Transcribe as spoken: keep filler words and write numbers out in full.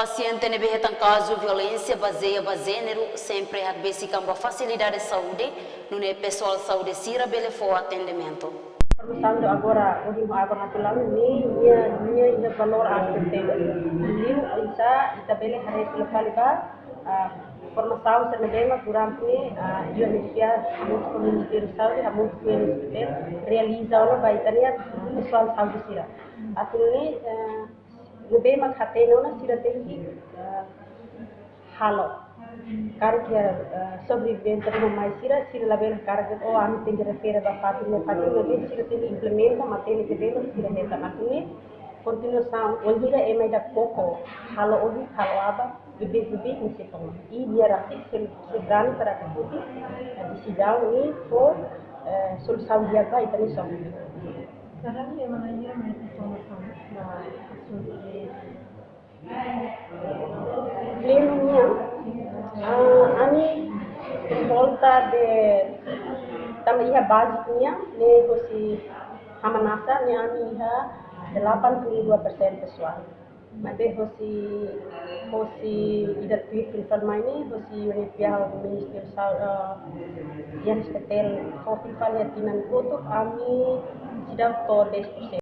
Pasiente ne'ebé hetan kazu violénsia bazeia ba jéneru sempre hakbesik an ba fasilidade saúde, nune'e pesoál saúde sira bele fó atendimentu. Informasaun agora, ohin agora na tulang ne'e, nia, nia iha valór aspek tebes. Liu oinsá ita bele haree fila fali ba, ah, informasaun sira ne'ebé mak durante ne'e, ah, U N H C R, hamutuk ho Ministériu Saúde, hamutuk ho U N H C R, realiza ona ba ita-nia pesoál saúde sira. Atu nune'e, eh, ne'ebé mak hatene ona sira tenke, eh, halo. Karik iha, eh, sobrevivente ruma mai sira, sira labele karik, oh, ami tenke refere ba fatin ne'e, fatin ne'e, sira tenke implementa, matenek ne'ebé mak sira hetan. Atu nune'e, kontinuasaun, wainhira ema ida koko halo ohin, halo aban, beibeik, beibeik nia sei toman. I di'ak rasik, se, se berani para ikuti, eh, desizaun ne'e fó, eh, solusaun di'ak ba ita-nia sobrevivente. Sekarang memang hanya main informasaun, nah, asuntu plenu nian, ah, ami volta de tanba iha báziku nian, ne'e hosi Hamnasa, ne'e ami iha delapan puluh dua persen pesoál. Maibé hosi, hosi ida tuir ke informa ne'e, hosi U N F P A, Ministériu Sau-, ah, I N S P T L, fó fali tinan kotuk, ami seidauk to'o dez persen.